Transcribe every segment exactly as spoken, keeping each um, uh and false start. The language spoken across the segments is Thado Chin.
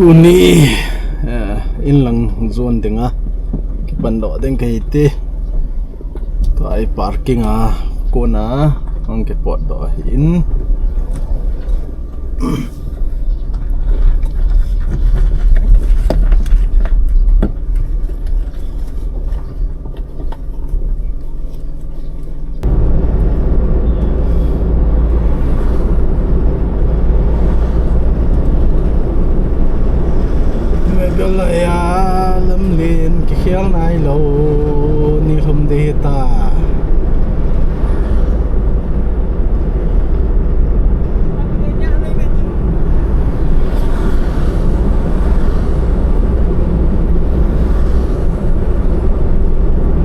Tuni, eh, in lang jon ding a, kipan doh ding kahi te. Tua i parking a kona hung kipot doh ahin. Meghalaya lamlen kikhel nailou ni lhum ding hita.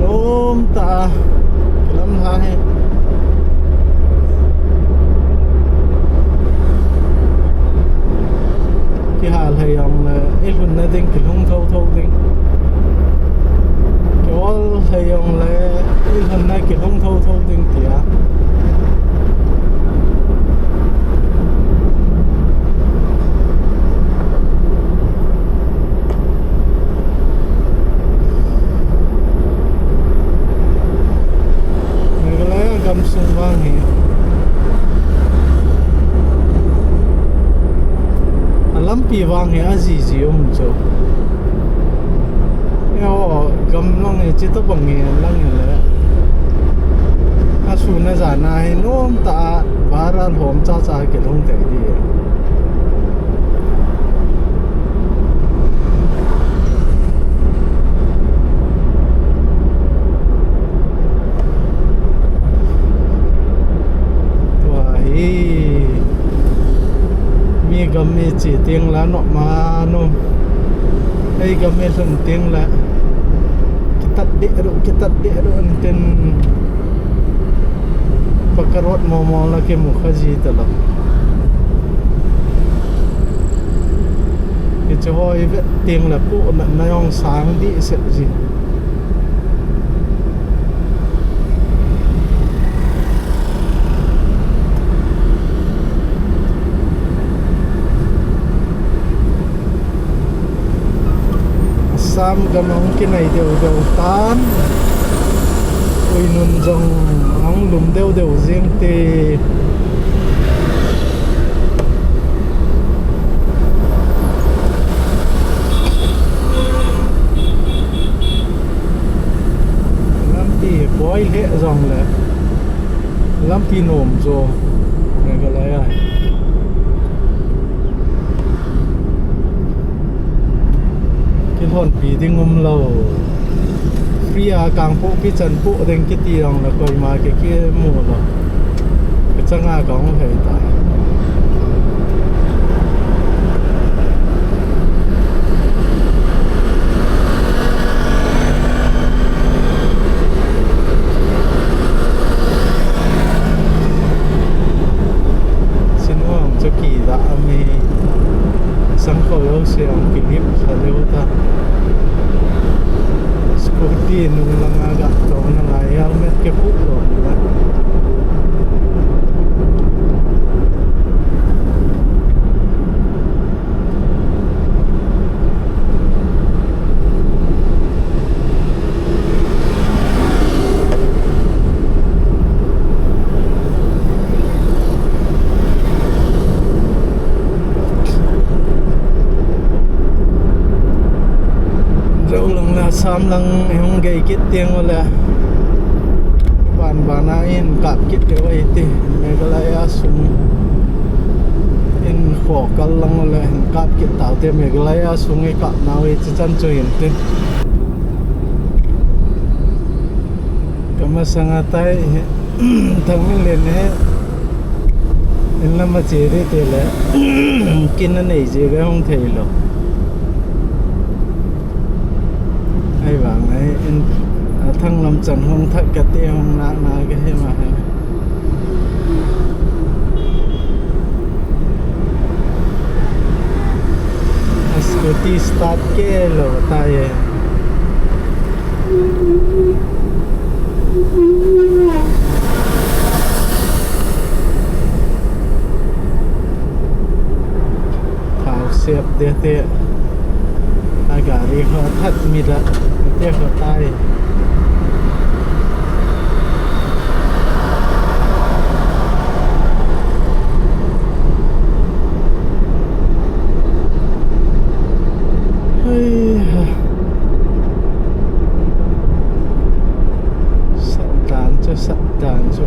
Lom tah a kilam lha hi. Kihal hei jong le, i lhunna ding kilhung thotho ding. Kiol hei jong le, i lhunna kilhung thotho ding tia. Meghalaya gamsung vang hi, a lampi vang hi ajiji um chu. Eiho gam lang hi chutobang hi lang hi le. A sun a jan a hi nom tah a bara lhom chacha kilhung thei di. Tua hi mi gam mi che teng le nom ma nom. Ei gam mi lhun teng le kitat deh ru, kitat deh ru antin. Paka road momo la kimu kha ji talou. Hiche ho i vet teng le pu na na jong sang dehset ji. Assam gam ahung kinai deu deu tan. Uinun jong ahung lum deu deu jeng te. Lampi boi lheh jong le lampi nom jo Meghalaya. Kilhonpi ding umlou. Free a Kangpokpi chan po ding kiti jong le koima ki kimu lou. Kachang a kahung lhai ta. Sinuang chu kidah a mi sangkhol jouse ahung kilim sa leu ta. Scooty nung langa ga tong na ngai helmet kipu lou la. Jou lang le Assam lang i hung gei kit teng ule. Ban ban a in kap kit leu ahi ti. Meghalaya sung in kho kal lang ule in kap kit tau te, Meghalaya sung i kap nau i chi chan chu in tin. Kamasanga tai hi, Thangminlen hi in lam a che di ti le, kin a nei jeh a hung thei lou. Ahivang a in, a thang lam chan hung thah kati hung na na ka hi ma hi. A scooty start kei lou tai e. Thao Tep te te. A gari ho that mi da. Te ho tai. Hei ha. Sat dan chu, sat dan chu.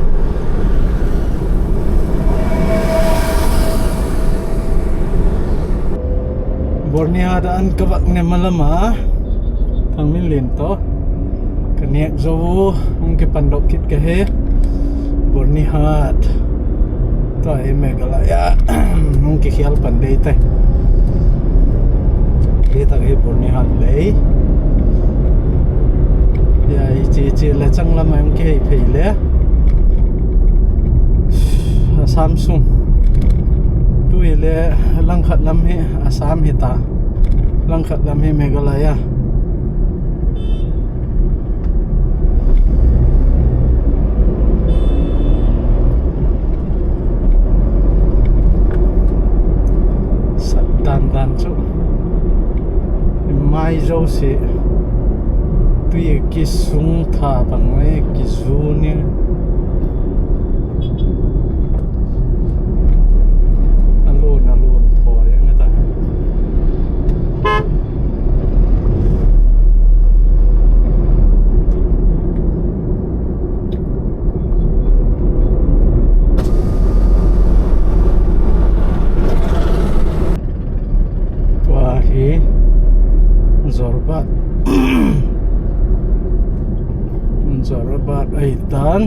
Byrnihat a an ka vak ne malama. Thangminlen to. Ka nek jo, hung kipan doh kit ka he. Byrnihat. Tua hi Meghalaya. Hung kikhel pan dei tai. Hi tak hi Byrnihat lei. Ya, i chi chi le changlam a hung kihei phei le. Assam sung. Tu hi le langkhat lam hi Assam hi ta. Langkhat lam hi Meghalaya. Sat dan dan chu. Mai jouse. Tui kisung tha bang mai kizu ni. Alon, alon tho yang ta. Tua hi Jorabat. Jorabat ahi tan.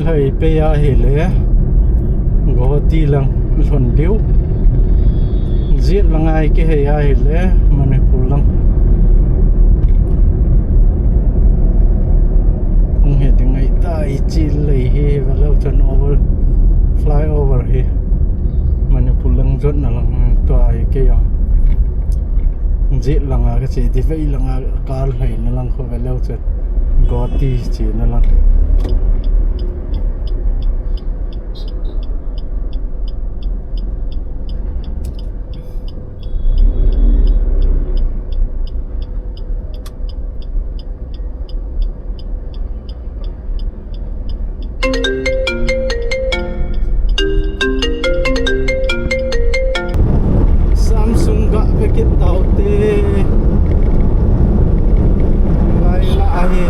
Lhai pe a hi le. Guwahati lang lhon diu. Jet lang a i kihei a hi le Manipur lang. Hung he ding ahi ta, i chi lei hi, valeu chun over, flyover hi. Manipur lang jotna lang, tua hi kei a. Jet lang a ka che, di vei lang a kal lei na lang kho valeu chun. Guwahati che na lang. Assam sung ga ve kit tau te. Lai la ahi.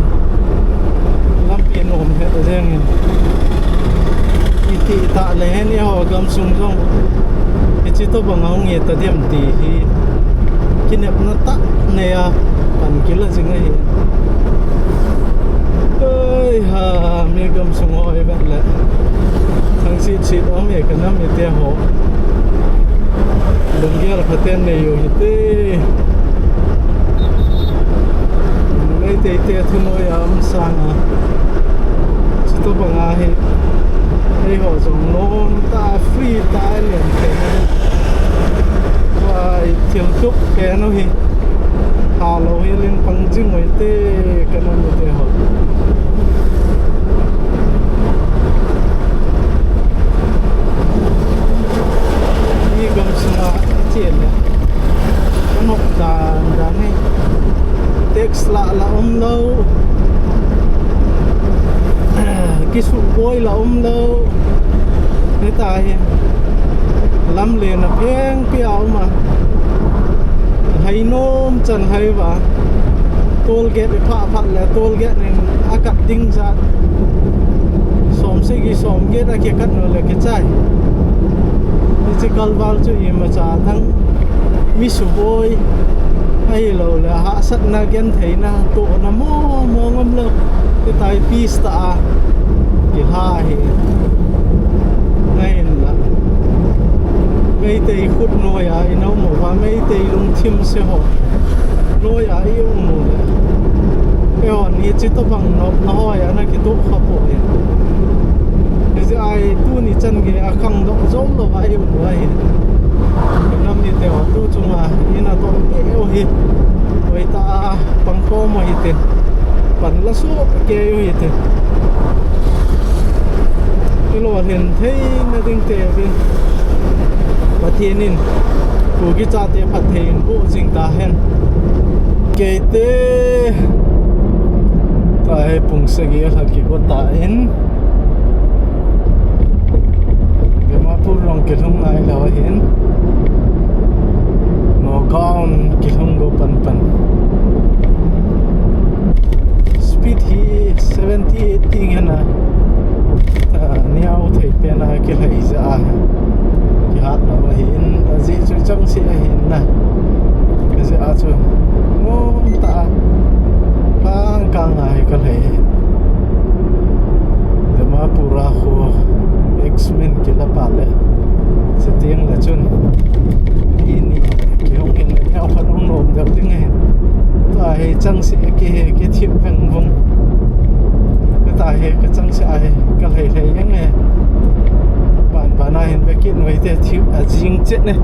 Lampi nom he ta jeng in. Iti ta le hen i ho gam sung jong. Hichi to bang a hung e ta dem ti hi. Kinepna tah nei a pan kila jing ahi. Oi ha, mi gam sung ho hi vet le. Thang sit sit om e ka nam e te ho. Lunggel phaten nei u hi te. Meitei te thunoi a um sang a. Chuto bang a hi. Ei ho jong nom ta free ta len te. Tua i thil tup te no hi. Hello hi len pang jing oi te ka nam e te ho. I gam sunga chen le. Ka nok dan dan hi. Tax la la um lou. Kisuboi la um lou. Hita hi. Lamlen a pheng pia um a. Hai nom chan hai va. Toll gate i pha phat le toll gate nin a kat ding jat. Som sagi som get a kikat lou le kichai. Hichi kalval chu imacha dang mi suboi ahilou le hahsatna gentheina tohna mong mong um lou. Hitia hi peace tah a kihla hi. Ahinla Meitei khut noiya i um uva, Meitei lungthim se ho noiya i um u le. Eihon hichi tobang nopna hoiya na kitoh kha poi. Hijeh a tuni chan geiya khangdoh jou louva i um u ahi. Nam mite ho tu chunga i natoh kei u hi. Hoitah a pangkhom u hitin. Pan la soh kei u hitin. I lolhin theina ding te uvin Pathen in Kuki chate phatthei in bu jing ta hen. Keite. Tahi pung sagi a lha kigo ta in. Dimapur jong kilhung ngai lou ahin. Nagaon kilhung go pan pan. Speed hi seventy, eighty ngen a. Ah, niau thei pen a kilhai ja a. Kihat lou ahin. Ajeh chu chang se ahin na. Ajeh a chu. Ngom ta. Kang kang a hi kalhai. Dimapur a khu X-Men kila pa le. Setting la chun. Ini. Kihong in le, kihong khat hong nom deuh ding e. Tua hi chang se ki he, ki thip veng vung. Tua hi ka chang se a hi, ka lhai lhai jeng e. Ban ban a hin ve kin vai te thip a jing chet ne.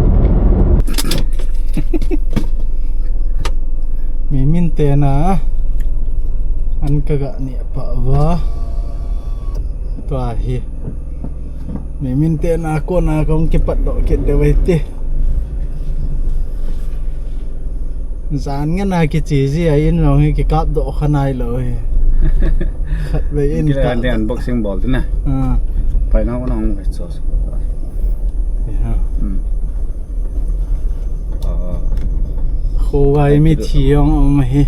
Mi min te na. An ka ga ne pa va. Tua hi. Mi min te na kona kong kipat doh kit de vai te. Jan ngen a kiche ji a in jong hi kikap doh kha nai lou hi. Khat vei in kila ka kan te unboxing bol te na. Ah. Pai na ko na hong so. Ya. Hmm. Khovai mi thi jong um hi.